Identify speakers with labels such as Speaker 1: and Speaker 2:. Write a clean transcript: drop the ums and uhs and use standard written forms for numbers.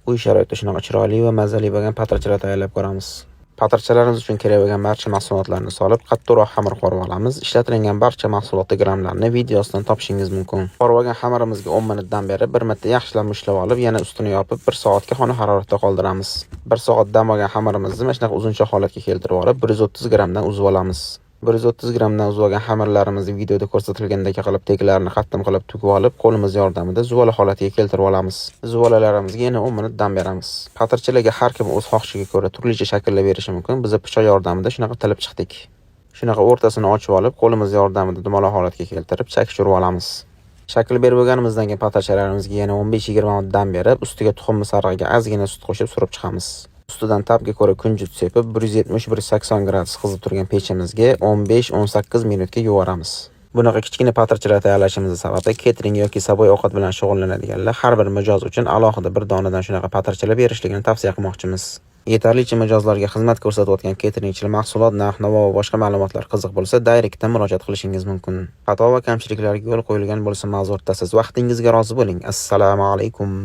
Speaker 1: Uy sharoitida shunaqa chiroyli va mazali bo'lgan patirchalar tayyorlab ko'ramiz. Patirchalarimiz uchun kerak bo'lgan barcha mahsulotlarni solib, qattiqroq xamir qorib olamiz. Ishlatilgan barcha mahsulotni grammlarini video ostidan topishingiz mumkin. Qorib olgan xamirimizga 10 minutdan beri bir marta yaxshilab mushlab olib, yana ustini yopib 1 soatga xona haroratida qoldiramiz. 1 soat dam olgan xamirimizni mana shunaqa uzuncha holatga keltirib olib, 130 grammdan uzib olamiz. 130 grammdan uzib olgan xamirlarimizni videoda ko'rsatilgandek qilib teklarini qattim qilib tugib olib, qo'limiz yordamida zuvala holatiga keltirib olamiz. Zuvalalarimizga yana 10 minut dam beramiz. Patirchalarga har kim o'z xohishiga ko'ra turlicha shakllar berishi mumkin. Biz pichoq yordamida shunaqa tilib chiqdik. Shunaqa o'rtasini ochib olib, qo'limiz yordamida dumaloq holatga keltirib, chakish urib olamiz. Shakl berib bo'lganimizdan keyin patirchalarimizga yana 15-20 minut dam berib, ustiga tuxum sarig'iga ozgina sut qo'shib surib chiqamiz. Ustidan ta'bga ko'ra kunjut sepib, 170-180 gradus qizib turgan pechimizga 15-18 minutga yuvoramiz. Bunaqa kichkina patirchalar tayyorlashimizning sababi ketering yoki saboy ovqat bilan shug'ullanadiganlar har bir mijoz uchun alohida bir donadan shunaqa patirchalar berishligini tavsiya qilmoqchimiz. Yetarlicha mijozlarga xizmat ko'rsatayotgan keteringchilar mahsulot, narx-navo va boshqa ma'lumotlar qiziq bo'lsa, direktdan murojaat qilishingiz mumkin. Xato va kamchiliklarga yo'l qo'yilgan bo'lsa ma'zur tutasiz. Vaqtingizga rozi bo'ling. Assalomu alaykum.